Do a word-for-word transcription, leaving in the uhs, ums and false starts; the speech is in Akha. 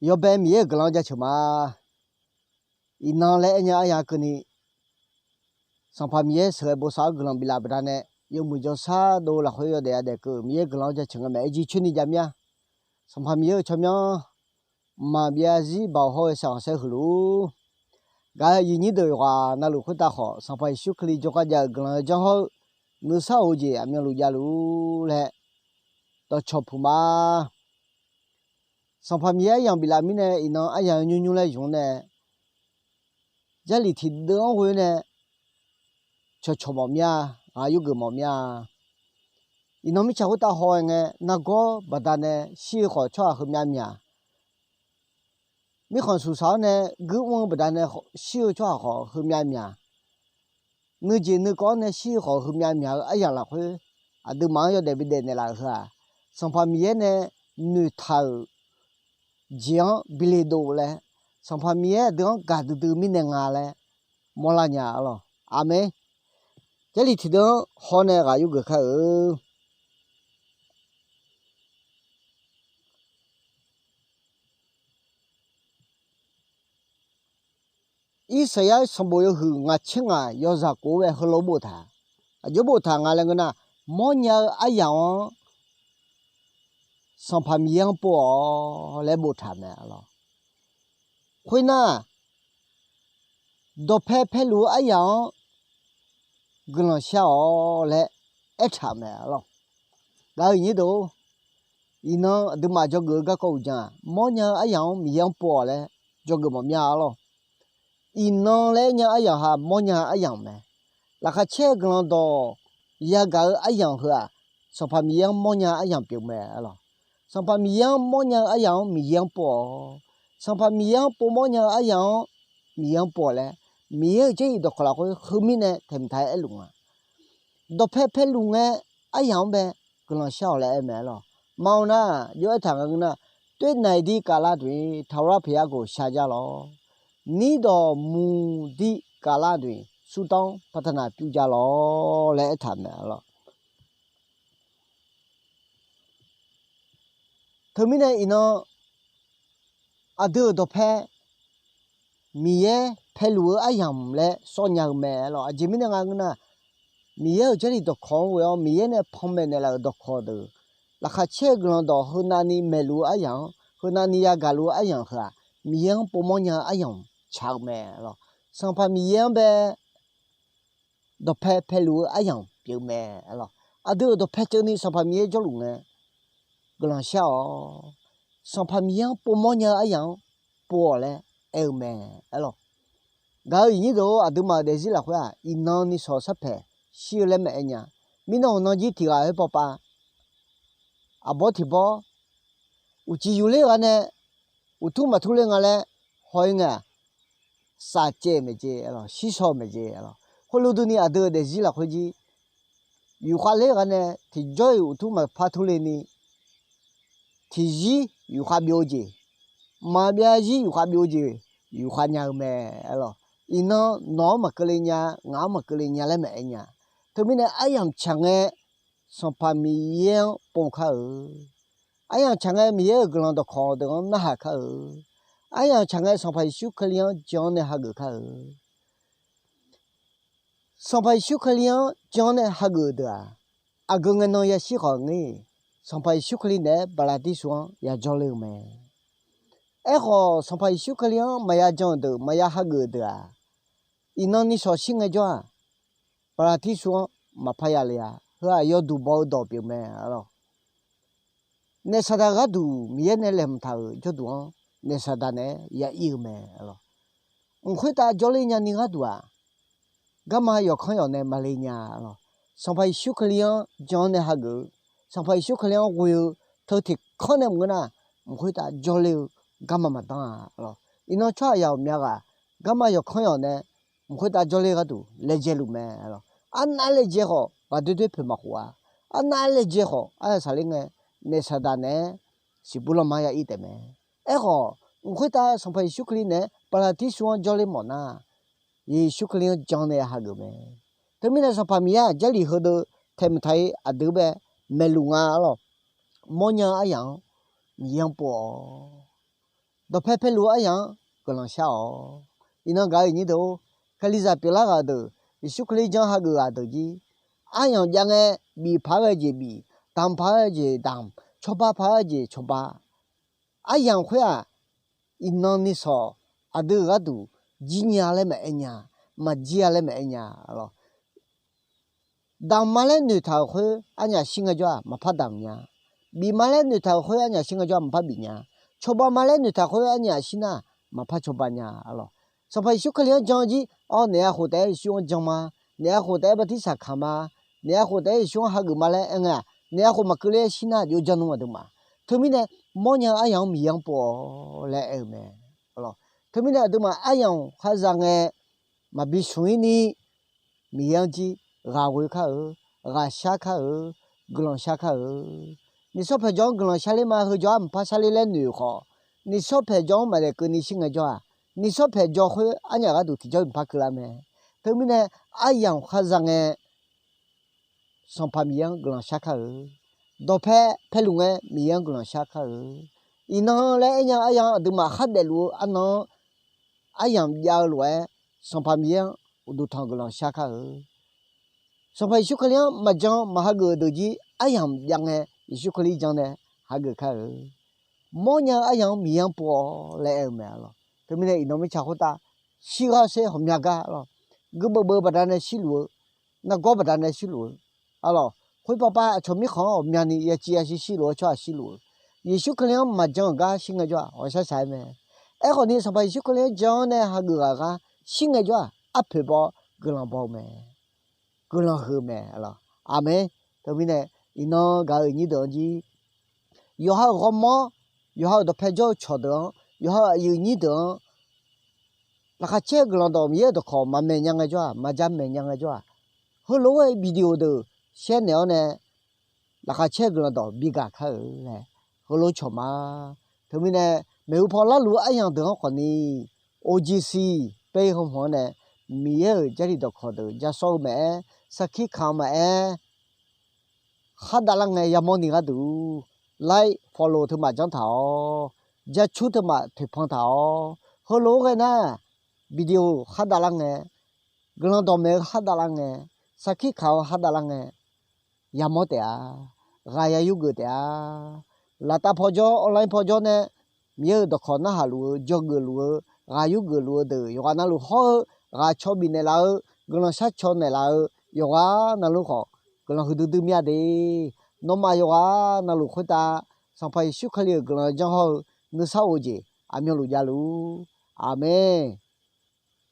Yawbae Miqyaer-euq guiqlanq-anr jaceuq ma. Iqnan laer aernya aryaq keuvni, Sanqpaq Miqyaer sheuqghae bosav-awr guiqlanq biflaf baqdanae, yawmuiq jawrshar dov lafkhoer yawdaef yadaef keuv Miqyaer guiqlanq-anr jaceuq nga mae. Aerjir coerni javmir-a. Sanqpaq Miqyaer-euq tsawrmyanr mqmaq byav zarzir baoq hawr-eu saeqghanq saerhuiq luf-ur. Gaq-euq aqyuif nyir deuq yawqghaq navluf khoertav khawf, Sanqpaq Yeqsur Kali jawrgar jav-eu guiqlanq-eu janr hawr-eu nuisar of-eu jeq aqmyanluf javluf-ur laer dawqcawq puq ma. Sanqpaq Miqyaer aryamq biflaf mirnae iqnan aryamq-eu nymrnymr laer zmq-anr nae, Jarlif tiqdeuv-anr ghoe nae cawqcawq mawf mir-a, ghaq yurgeuf mawf mir-a. Iqnan mirtsaq khoertav haw-aer ngae, nargawr baqdanae shir-eu khawf tsawrhaq heumyav myaq. Mirkhanq suqsaq-awr nae guir mr-eu baqdanae shir-eu tsawrhaq khawf heumyav myaq. Nuijeq nuikawv-anr nae shir-eu khawf heumyav myaq-eu aryamq lafkhoer, aqduimaf-anr yawdaef bidaef naeqlaf-euq heu-aq, Sanqpaq Miqyaer nae noeqtaq-euq jeq-anr bi le dov laer, Sanqpaq Miqyaer aqdui-anr gaqdui dui mirnae nga laer mawrlar nya-a lawq. Aqmeq. Jarlif tiqdeuv-anr hawr nae ghaq yurgeuf kar-eu. Irsaqyar sanqbof yawhuiq ngaq tser ngaq yawzaq khof-aer ghae heulof boftaq. Aqjox boftaq nga laer ngeur nar, mawrnya-eu aryamq-anr Sanqpaq Miqyaer-anr pov-awq laer boftaq mae lawq. Khoernar, dawqpae paeluf-eu aryamq-anr guiqlanq shar-awq laer aertaq-euq mae lawq. Gaq-euq nyir deuq-or, iqnan aqduimaf dzawgeuf-eu garkawv uqdzan-aq, mawrnya-eu aryamq-anr Miqyaer-anr pov-awq laer dzawgeuf mawf mir-a lawq. Iqnan laer aernya aryamq ha mawrnya-eu aryamq mae. Laqkhaq caer-eu guiqlanq dawq yagaq-eu aryamq heu-aq, Sanqpaq Miqyaer-anr mawrnya-eu aryamq pyeuf mae lawq. Sanqpaq Miqyaer-anr mawrnya-eu aryamq-anr Miqyaer-anr pov-awq. Sanqpaq Miqyaer-anr pov mawrnya-eu aryamq-anr Miqyaer-anr pov-awq laer, Miqyaer-euq jarlif dawqkawq lafkhoer heu mirnae taeqmq taq-aer aerluf nga. Dawqpae paeluf ngae aryamq-anr bae guiqlanq shar-awq laer aer mae lawq. Maqanr nar, jov-aer taq nga ngeur nar, toernaeq dir kavlar deuq-ir taqrar paqyar goq shar jar lawq. Nirdawq muq dir kavlar deuq-ir surdanr paqtanaq pyur jar lawq laer aertaq mae lawq. Teumirnae iqnan aqdui-euq dawqpae Miqyaer paeluf-eu aryamq laer sawr nya-eu mae lawq. Aqjeq mirnae nga ngeur nar, Miqyaer-euq jarlif dawqkawq-anr ghoe-awr Miqyaer nae panmaeq naeqlaf-euq dawqkawq deuq, laqkhaq caer-eu guiqlanq dawq heunavni maeqluf-eu aryamq-anr, heunavni yagaq luf-eu aryamq heu-aq, Miqyaer-anr pov mawrnya-eu aryamq tsaq-eu mae lawq. Sanqpaq Miqyaer-anr bae dawqpae paeluf-eu aryamq pyeuf mae lawq. Aqdui-euq dawqpae keuvni Sanqpaq Miqyaer jawrluf ngae guiqlanq shar-awq. Sanqpaq Miqyaer-anr pov mawrnya-eu aryamq-anr pov-awq laer aer-eu mae lawq. Gaq-euq iqnyir deuq-or, aqduimaf-euq daefzir lafkhoer-aq, iqnan ni shawq sarpaeq shir-eu laer maqaer nya. Mirnan uqnan jir tiq ghaq khoerpav pav, aqbawr tiq bawr, uqcif yufler ghaq nae uqtur maqtur ler nga laer haw-ir ngae-aq, safcaev maeqjeq lawq, shirshaw maeqjeq lawq. Khoerlof durni aqdui-euq daefzir lafkhoer jir, yufkhav ler ghaq nae tiqjawr-iq uqtur maqpar tur ler ni, tiqzir yufkhav byov-eu jeq, mqmaq byav zarzir yufkhav byov-eu jeq, yufkhav nya-eu mae lawq. Iqnan nawq-anr maqkeuvle nya, ngaq-anr maqkeuvle nya laer maqaer nya. Teumirnae aryamq tsaq ngae, Sanqpaq Miqyaer-anr pov kar-eu. Aryamq tsaq ngae Miqyaer-euq guiqlanq dawqkawq deuq-anr narhaq kar-eu. Aryamq tsaq ngae Sanqpaq Yeqsur Kali-anr jan-awr nae hageuf kar-eu. Sanqpaq Yeqsur Kali-anr jan-awr nae hageuf-eu deuq-aq, aqgeu ngae nan yashir khawf ngir, Sanqpaq Yeqsur Kali naeq-aer Baqlaqdirsuv-anr yajawr ler-eu mae. Aerkhawf, Sanqpaq Yeqsur Kali-anr maqya jan-euq deuq, maqya hageuf-eu deuq-aq, iqnan ni shawq shir ngaejawr-aq, Baqlaqdirsuv-anr maqpar ya le-a. Heu-aq yawduq baw-eu dawq pyeuf mae lawq. Naef Saqdaq gharduq Miqyaer nae laeqhmq taq-euq jawrduq-anr naef Saqdaq naeq-aer ya ir-eu mae lawq. Mq khoertav jawrler nyani gharduq-aq, garma yawqkanr yawq nae maqle nya lawq. Sanqpaq Yeqsur Kali-anr jan-awr nae hageuf-eu, Sanqpaq Yeqsur Kali-anr ghoe-eu teu tiq kanr nae maqngeur nar, mq khoertav jawrler-eu garma maqdanr-a lawq. Iqnan tsawrhaq yawq myav ghaq garma yawqkanr yawq nae mq khoertav jawrler gharduq laejae luf mae lawq. Arnav laejae khawf ghaqdoer doer poeq maqkhof-a. Arnav laejae khawf aryaq saqler ngae, naef Saqdaq naeq-aer siqbur lanma ya ir taef mae. Aerkhawf, mq khoertav Sanqpaq Yeqsur Kali naeq-aer Baqlaqdirsuv-anr jawrler mawf nar, Yeqsur Kali-anr jan nae hageuf mae. Teumirnae Sanqpaq Miqyaer-aq Jarlif heudeuq taeqmq taq-ir aqdui bae maeqluf nga lawq. Mawrnya-eu aryamq-anr Miqyaer-anr pov-awq. dawqpae paerluf aryamq-anr guiqlanq shar-awq. Iqnan gaq-eu nyir deuq-or, Kalizaq pyeuflar ghaq deuq, Yeqsur Kali jan hageuf ghaq deuq jir, aryamq jav ngae, bif paq-aer ghae jeq bif, damq paq-aer jeq damq, cawba paq-aer jeq cawba. Aryamq khoer-aq, iqnan ni sawq aqdui-euq gharduq jir nya laer maqaer nya, maqjir-a laer maqaer nya lawq. Damq ma laer noeqtaq-euq khoer arnyaf shir ngaejawr-aq maqpar damq nya. Bif ma laer noeqtaq-euq khoer arnyaf shir ngaejawr-aq maqpar bif nya. Cawba ma laer noeqtaq khoer arnyaf shir nar maqpar cawba nya lawq. Sanqpaq Yeqsur Kali-anr jan jir, awr naeq-aer khof taef-aer Yeqsur-anr jan ma, naeq-aer khof taef-aer bartirsaq kaq ma, naeq-aer khof taef-aer Yeqsur-anr hageuf ma laer aer ngae-aq, naeq-aer khof maqkeuv ler-aer shir nar jov jan nmr aqduimaf. Teumirnae mawrnya-eu aryamq-anr Miqyaer-anr pov-awq laer aer-eu mae. Teumirnae aqduimaf aryamq khar za ngae, maqbi smq-ir ni Miqyaer-anr jir ghaq ghoe kar-eu, ghaq shar kar-eu, guiqlanq shar kar-eu. Nifshawr paeqjawq-anr guiqlanq sharler ma, heujawr-ar maqpar sharler laer noeq-euq khawf, nifshawr paeqjawq-anr maqdaef keuvni shir ngaejawr-aq, nifshawr paeqjawq khoer arnyaf gharduq tiqjawr maqpar keuvlar mae. Teumirnae aryamq khar za ngae, Sanqpaq Miqyaer-anr guiqlanq shar kar-eu. Dawqpae paerluf ngae Miqyaer-anr guiqlanq shar kar-eu. Iqnan laer aernya-eu aryamq aqduimaf khardaef luf-eu arnan-anr aryamq jav-eu lof-aer, Sanqpaq Miqyaer-anr uqduq tanq guiqlanq shar kar-eu. Sanqpaq Yeqsur Kali-anr maqjan maqhageuf-eu deuq jir aryamq jav ngae, Yeqsur Kali jan nae hageuf kar-eu. Mawrnya-eu aryamq-anr Miqyaer-anr pov-awq laer aer-eu mae lawq. Teumirnae iqnan mirtsaq khoertav shirghar sher ghawqmya gar lawq. Guirdeuv beuv baqdanae shirluf-eu, nargawr baqdanae shirluf-eu, arlawq, khoerpav pav aqcawq mirkhanq-anr ghawqmyani yaciv yaciv shirluf-eu tsawrhaq shirluf-eu, Yeqsur Kali-anr maqjan-euq gar shir ngaejawr-aq ghawqshar shaq-aer mae. Aerkhawf ni Sanqpaq Yeqsur Kali-anr jan-awr nae hageuf ghaq gar shir ngaejawr-aq arpoeq baw-awr guiqlanq baw-eu mae. Guiqlanq huiq-eu mae lawq. Aqmeq. Teumirnae iqnan gaq-euq nyir deuq-anr jir, yawqha-euq ghawrmawr, yawqha-euq dawqpae jawr-eu cawqdeuq-anr, yawqha-euq aqyuif nyir deuq-anr, laqkhaq caer-eu guiqlanq dawq Miqyaer-euq dawqkawq maqmaeq nya ngaejawr-aq, maqja maeq nya ngaejawr-aq, heulof-aer video deuq share naeq-awr nae, laqkhaq caer-eu guiqlanq dawq bigaq kar-euq laer heulof cawq ma. Teumirnae maeqhu paw larluf-eu aryamq deuq-anr khawfni, O G C page heu hmq-anr nae Miqyaer-euq Jarlif dawqkawq deuq ja sawr-eu maqaer, sarkir kamq-eu maqaer, khar davlar ngae yamawr ni gharduq, like follow teumaf janr taq-awr, jacur teumaf toeqpan taq-awr, heulof-aer ghae nar, video khar davlar ngae, guiqlanq dawqmaeq-eu khar davlar ngae, sarkir kamq-eu khar davlar ngae, yamawr taef-a. Ghaq ya yurgeuf taef-a. Laftav pawjawr, online pawjawr nae Miqyaer-euq dawqkawq narhaq luf-eu, dzawgeuf luf-eu, ghaq yurgeuf luf-eu deuq yawqghaq navluf hawr-eu, ghaq caw bifnaeq laf-eu, guiqlanq shar caw naeq laf-eu, yawqghaq navluf khawf guiqlanq huiqdui dui mir-a de. Nawmaf yawqghaq navluf khoertav Sanqpaq Yeqsur Kali-euq guiqlanq janr hawr-eu nuisar of-eu jeq aqmyanluf javluf-ur. Aqmeq.